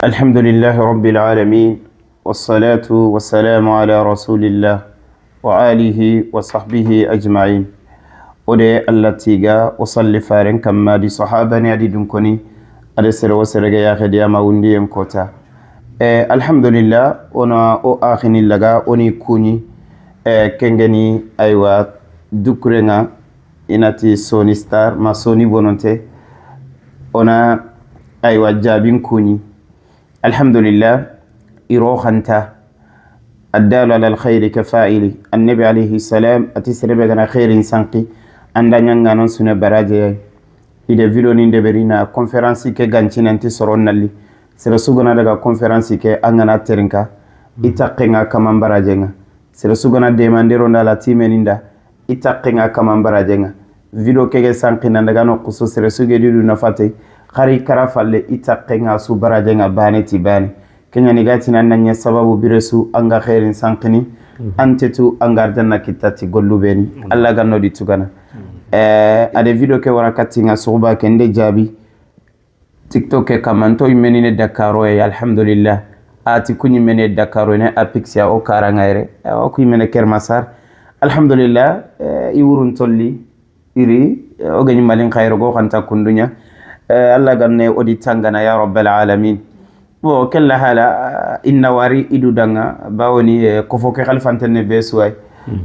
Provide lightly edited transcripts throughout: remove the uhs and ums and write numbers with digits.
الحمد لله رب العالمين، والصلاة والسلام على رسول الله وآله وصحبه أجمعين. Ode Allah tiga o salli faren kamma di sahabani adi dunkoni ade sere wo serege yaxediyama wundiyen kota. E alhamdulillah, ona o axini laga oni kuñi e kengeni aywa dukurenga inati Soni Star ma Soni Bononte ona aywa jabin kuñi. Alhamdulillah, iro xanta addalu ala alkhayri ka fa'ili. Annabi alayhi salam ati serebe gana khairin sanki anda ñanganon sune baraje ide video ni ndeberi na conférence ke gancinanti soro nalli sere sugana daga conférence ke angana terinka i taqenga kaman barajenga sere sugana demandero ndala timeninda i taqenga kaman barajenga video kege sankina daga no kuso sere suge didu nafate xari kara falle i taqenga su barajenga bane ti bane keñani gatina naña sababu biresu anga khairin sankini antetu anga arjanna kittati gollu beni Allah ganno di tugana. Ade video ke wara katinga suguba ke nde jaabi TikTok ke kamanto yimenine Dakaro e alhamdulillah ati kuñimene Dakaro ne apixia o karanga yere o kuyimene Kermasar. Alhamdulillah, i wurun tolli iri o gañi malin khayro go xanta kunduña. Allah ganne odi tangana ya rabbal alamin. Bo kella hala inna wari idu danga bawoni kofo ke xalifantenne be suway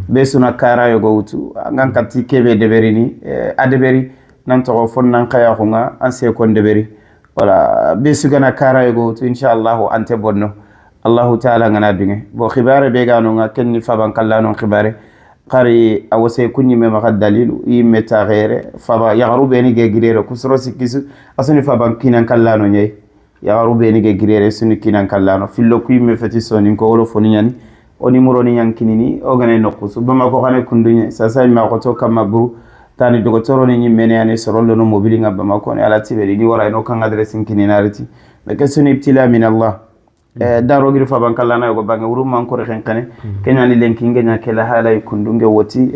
be suna kara yogo wutu angan katti kebe deberini a deberi nan toxo fon nan xayaxunga an sekon deberi wala be sugana kara yogo wutu inchallahu ante bonno Allahu taala ngana dunge. Bo xibare be ganonga kenni faban kallanon xibare xari a wose kuñime maxa dalilu yimme taxere faba yaxaru beni ge girere kusoro sikkisu asuni faban kinan kallano ñayi yaxaru beni ge girere suni kinan kallano fillo ku yimme feti sonin ko wolo foni ñani o numéro ni ñankinini o gana nokkusu Bamako xane kunduñe sasa ma xoto kamma buru tani dogotoro ni ñimmene ane sorollo no mobili nga Bamako ne ala tibedi ni wara no kan adresse kininariti mais ke suni ibtila min Allah darogiri faban kallana yogo bange wuru mankore xenxene keñani lenki ngeña kela halay kundunge woti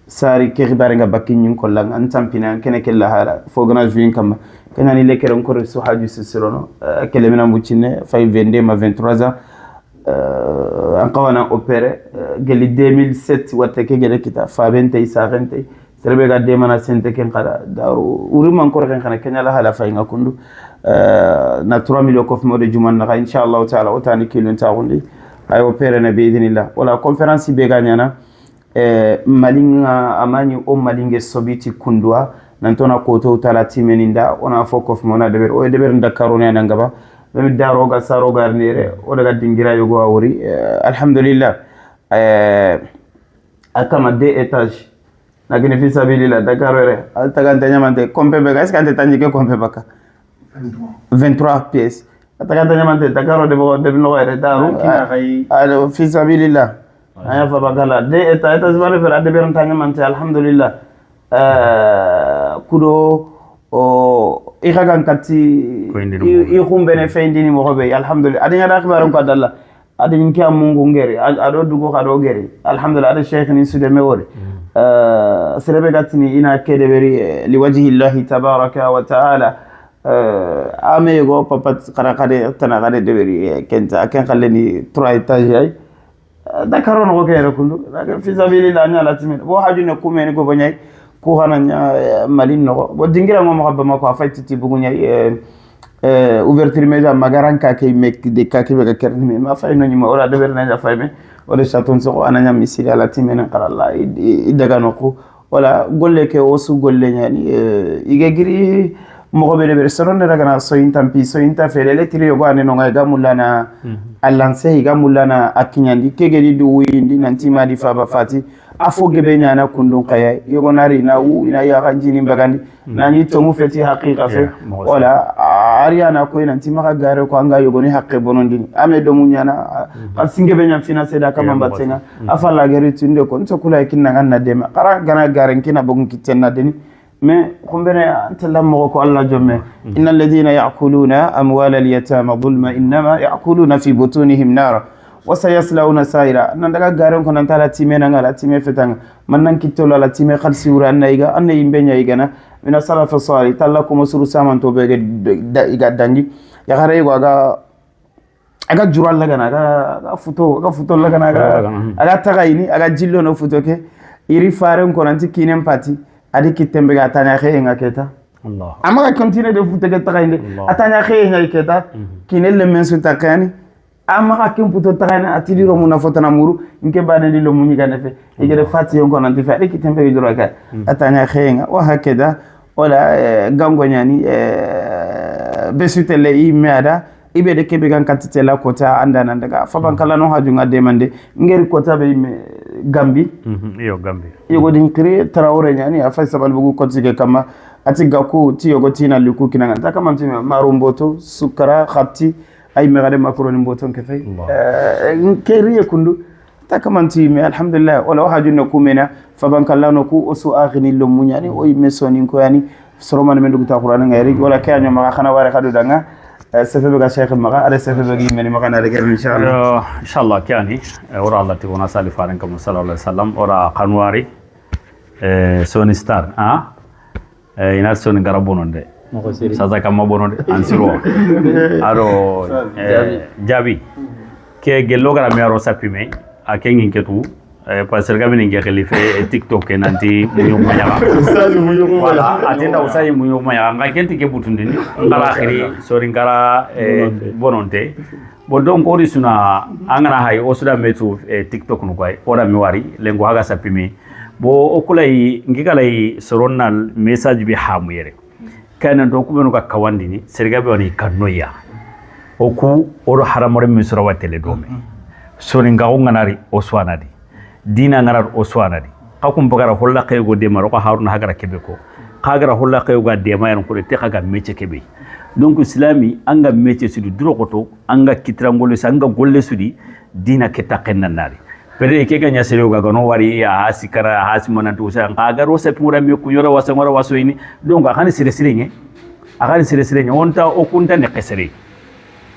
sari ke xibare nga bakki ñin kollanga an tampina an kene kella hala fogana juin kamma keñani lekere nkore su haju sisirono kele mina mbucine fay 22 ma 23 ans an kawana opéré geli 2007 watte ke gede kita fabentey saxentey serebe ga demana sente ken xada daru wuri mankore xenxene keñala hala fayinga kundu na 3 millions kof mode juman naxa inchallahu taala o tani kilun taxundi ay opéré ne biidinillah. Wala conférence be ga ñana malinga amani o malinge sobiti kundua nantona koto tala timeninda ona fo kof mona deber o deber Dakaro ne nangaba memi daroga saroga nere o daga dingira yogo a wori. Alhamdulillah, akama deux étages nagini fi sabilillah Dakar ere altagante ñamante kompe beka est ce que ante tanji ke kompe baka 23 pièces atagante ñamante Dakar o debe debe noxo ere daru ado fi sabilillah aya fa bagala deux étages étage mare fer a deberanta ñamante. Alhamdulillah, kudo o i xagan katti i xumbene feyndini moxo ɓey. Alhamdulillah, adi ñada xibaron ko dalla adi ñinke a mungu ngeri aɗo dugo xaɗo geri. Alhamdulillah, aɗa cheikhni sude me wori serebe gattini ina kedeɓeri liwajhillahi tabaraka wa taala ame yogo papat xara xade tana xade deɓeri kenta a ken xalleni trois étage ay Dakar ono ko kere kundu fi sabilillah ñala timen bo hajune kumeni gobo ñayi ku xana ña Mali noxo bo dingira ngo maxa Bamako a fay titi bugu ñayi ouverture média magaran ka ke mek de ka ke be kerni ma fay no ñima ora deber na fay me o de chaton so ana ñam misiri ala timene qaralla i daga no ku wala golle ke o su golle ñani ige giri mogo be deber soron daga na soyin tampi soyin ta fele le tiri yogo ane no ngai ga mulana a lancer iga mulana a kiñandi kegedi du wuyindi nanti madi faba fati a fo gebe ñana kundun kaya yogo nari na wu ina yaxa njini bagandi nani tongu feti haqiqa fe wala ariana koy nanti maxa gare ko anga yogoni haqe bonondini ame domu ñana xa singebe ñan financer da kama mbattenga a falla geri tunde ko nto kula kinna na dema xara gana garen kina bogun kitten na deni mais xumbene antella moxo ko Allah jomme inna alladhina ya'kuluna amwala al-yatama zulma innama ya'kuluna fi butunihim nara wa sayaslawna sa'ira. Nan daga garen ko nan tala time nanga la time fetanga man nan kittolo ala time khalsi wura anna iga anna yimbe nya igana mina salaf salih talla ko masuru saman to be iga dangi. Yakare ko aga jura lagana, aga futo lagana, aga taga ini aga jillo no futo ke iri faren ko nanti kinen pati adi kitembe ga tanya xe nga keta. Allah. Amaga continuer de futo ke taga inde atanya xe nga keta kinen le mensu takani amaga ken puto taga ina atidi romu na fotana muru nke bane di lomu nyiga nefe igere fati yon ko nanti fe adi kitembe ga jura ka atanya xe nga wa hakeda wala gango nyani besutele i meada ibe de kebe gan quantité la kota anda nan daga faban kala no haju nga demande ngeri kota be me Gambi. Iyo Gambi. Yogo din kri Traoré nyani afa sabal bugu koti ke kama ati gaku ti yogo tina luku kinanga ta kama ti marumboto sukara khati ay me gade makaroni mboto ke fay keri kundu ta kama ti me alhamdulillah wala haju no kumena faban kala no ku osu akhini lo munyani o me sonin ko yani soromane men duguta qur'an ngari wala kay nyoma khana ware khadu danga sefe ga cheikh maga ala sefe ga yimeni maga na reger inshallah. Inshallah kyani ora Allah ti wona sali faran kam sallallahu alaihi wasallam ora kanwari soni star ha ina soni garabono de sasa kama bono de ansiro aro jabi ke gello gara mi aro sapime a kengin ketu parce que gamin ngi khalife TikTok nanti muyu mañaga. Voilà, atenda usai muyu mañaga nga kenti ke butundini ngala khiri sori ngara bononte bon. Donc ori suna angana hay o suda metu TikTok no koy ora mi wari lengo haga sapimi bo okulay ngigalay soronna message bi hamu yere kana do ku benu ka kawandini serga be woni kanoya oku oro haramore mi sura watele dome sori ngago nganari o swanadi dina ngarar o swanadi kakum bagara holla kaygo de maro ko haruna hagara kebe ko kagara holla kaygo de mayan ko te kaga mece kebe. Donc islami anga mece sudi duro koto anga kitrangol sa anga golle sudi dina keta kenna nari pere ke ganya sere ga gano wari ya hasikara hasi manantu sa kaga ro se pura mi ku yora wasa ngora waso ini. Donc akani sere sere nge akani sere sere nge onta okunta ne kesere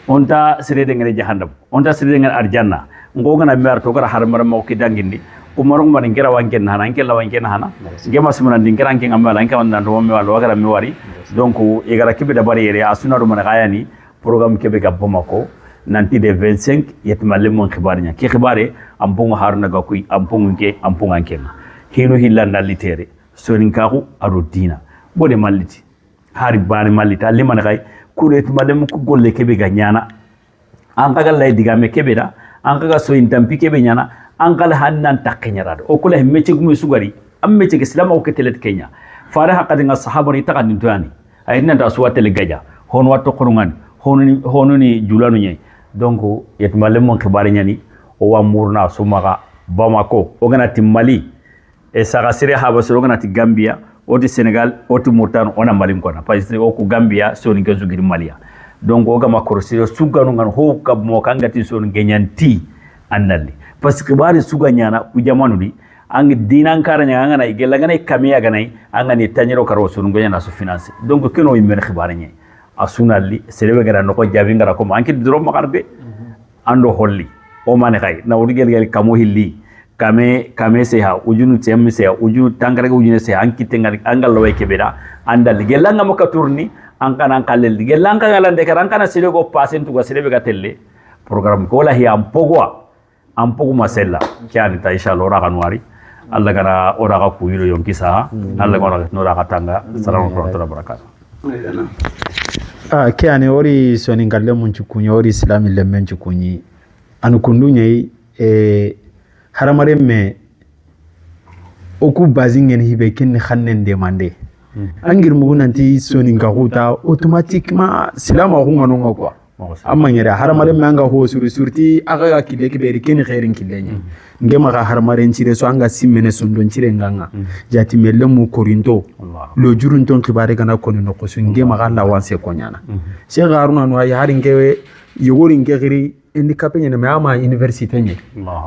onta sere de ngere jahannam onta sere de ngere arjanna ngogana mi ar to gara har mar mo ki dangindi ko maro man ngera wanken hana ngela la wanken hana ngema simuna ndingira ngi ngamala ngi wanda ndo mi wala wagara mi wari. Donc igara kibe da bari yere asuna do man gayani programme kebe ga Bamako nanti de 25 yetmalle mon khibar nya ki khibare am bongo haruna ga kuy am bongo ke am bongo anke hino hilla nalitere sonin kaku aro dina bode malliti hari bani malliti alli man gay kure yetmalle mo ko golle kebe ga nyana an kaga lay digame kebe da an kaga so intampi kebe nyana an kala hannan takkenyarado o kula mece gumu sugari am mece ke silama o ketelet kenya fare hakati nga sahaba ni taka nintoyani ay nanta suwa tele gaja hon watto konungani honuni honuni julanu nyai. Donc yetmalle mon khibare nyani o wa murna sumaga Bamako o gana ti Mali e saga sere haba soro gana ti Gambia o ti Senegal o ti Mauritanie ona Mali kona parce que o ku Gambia soni ke sugiri Malia. Donc o gama korosiro suganu ngan ho ka mo kangati son genyanti annalli parce que bari suga nyana ku jamanu di ang dinan kara nya ngana igella ngana kamiya ganai angani tanyiro karo son gonya so finance. Donc keno yimen khibare nye asunalli serebe gara no ko jabi ngara ko anki dro makarbe ando holli o mane kay na wodi gel gel kamo hilli kame kame se ha ujunu tem se ha ujunu tangara ujunu se anki tengal angal lo kebeda andal gella ngam ka tourni an kana an kalel gella an kala de karan kana sire go pasen tuga sire ga telle programme ko la hi am pogwa am pogu masella kyani ta inshallah ora kanwari Allah gara ora ka kuyiro yonki sa Allah gara no ra katanga salamu alaikum wa barakatuh. Ah, ke ani ori soni ngalle mun cukunyi ori islami lemmen cukunyi anu kundu nyai e haramare me oku bazi ngeni hibe kin khannen demande angir mugu nanti soni ngakuta automatiquement silama ko ngano ngakwa amma ngere haramare me anga ho suru surti aga ga kile kiberi ken khairin kilenya ngema ga haramare ncire so anga simmene sondo ncire nganga jati melle mu korinto lo jurun ton kibare gana koni no kosu ngema ga lawanse konyana Cheikh Haruna no ay harin kewe yogori ngegiri handicapé nyene me ama université nye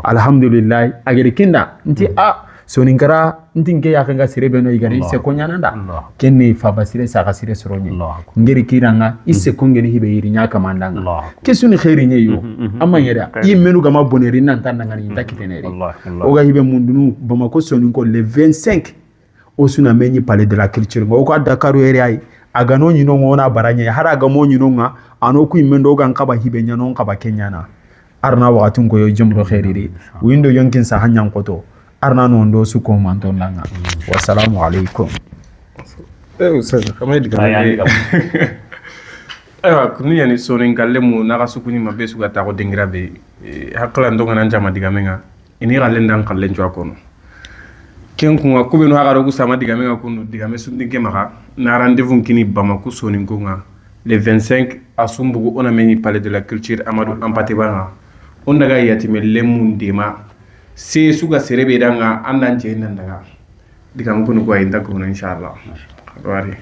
alhamdulillah agere kinda nti a soni ngara nti nke ya kanga sire beno igari se konyana nda kenni faba sire saka sire soronye ngeri kiranga isse kongeni hibe yiri nyaka mandanga kesuni khairi nye yo amma nyera yi menu gama boneri nan tan ngani takiteneri oga hibe mundunu Bamako soni ko le 25 o suna menyi palais de la culture ngo ko Dakar yere ay Aga no ñino ngona barañe har aga mo ñino nga ano ku yimme ndo gan kaba hibe ñano kaba kenyana arna waxatun koyo jomro xeriri windo yonkin sa hanyan koto arna no ndo su ko manton langa. Wassalamu alaikum. Ustaz, kama diga. Ayiwa, kunu yani soni galle mu naga sukuni ma be suga tago dingira be hakla ndonga nan jama diga menga ini galle ndan galle njwa kono ken kunga kube no haga rogu sama diga menga kunu diga me sundi ke maka na rendez-vous kini Bamako soni ngonga le 25 asumbugu ona meni Palais de la Culture Amadou Hampâté Bâ on daga yatime lemu ndema se suga serebe danga andan je nan daga diga mu kunu ko ayinda ko inshallah wari.